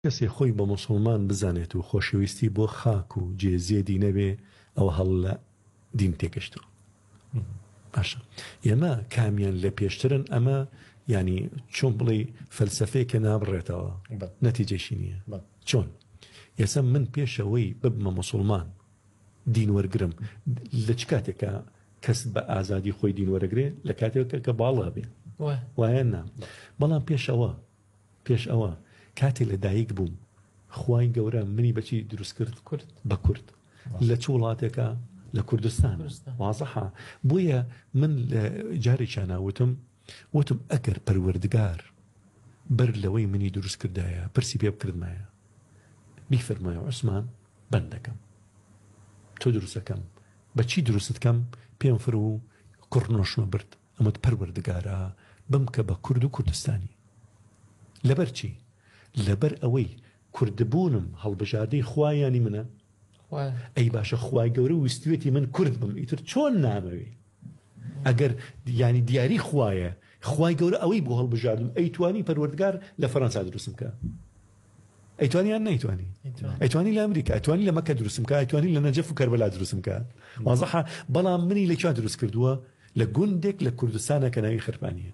کەسێ خۆی بە موسوڵمان بزانێت و خۆشەویستی بۆ خاک و جێ زێدی نەبێ ئەوە هەڵ لە دین تێگەشتوە. باشە ئێمە کامیان لە پێشترن ئەمە یانی چۆن بڵێی فەلسەفەیەکە نابڕێتەوە نەتیجەشی نییە چۆن ئێستا من پێشەوەی ببمە موسوڵمان دین وەرگرم لە چ کاتێکە کەس بە ئازادی خۆی دین وەرەگرێ لە کاتێک کە باڵا بێ وایە نا بەڵام پێشەوە پێش ئەوە کاتێ لە دایک بووم خوای گەورە منی بەچی دروست کرد کورد بە کورد لە چ وڵاتێکە لە کوردستان وازحە بۆیە من لە جارێکیانە وتم وتم ئەگەر پەروەردگار بەر لەوەی منی دروست کردایە پرسی پێ بکردمایە بیفەرمایە عوسمان بەندەکەم تۆ دروستەکەم بەچی دروستت کەم پێم فەرموو کوڕنۆشمە برد ئەمەت پەروەردگارا بمکە بە کورد و کوردستانی. لەبەر چی؟ لەبەر ئەوەی کوردبوونم هەڵبژاردەی خوا یانی منە؟ ئەی باشە خوای گەورە ویستوێتی من کورد بم ئیتر چۆن نامەوێ؟ ئەگەر یانی دیاری خوایە خوای گەورە ئەوەی بۆ هەڵبژاردم ئەیتوانی پەروەردگار لە فەرەنسا دروستم کە. ئەیتوانی یان نەیتوانی؟ ئەیتوانی لە ئەمریکا ئەیتوانی لە مەکە دروستم کە ئەیتوانی لە نەجەف و کەربەلا دروستم کە وازحە بەڵام منی لە کوێ دروست کردووە لە گوندێک لە کوردستانە کە ناوی خرپانیە.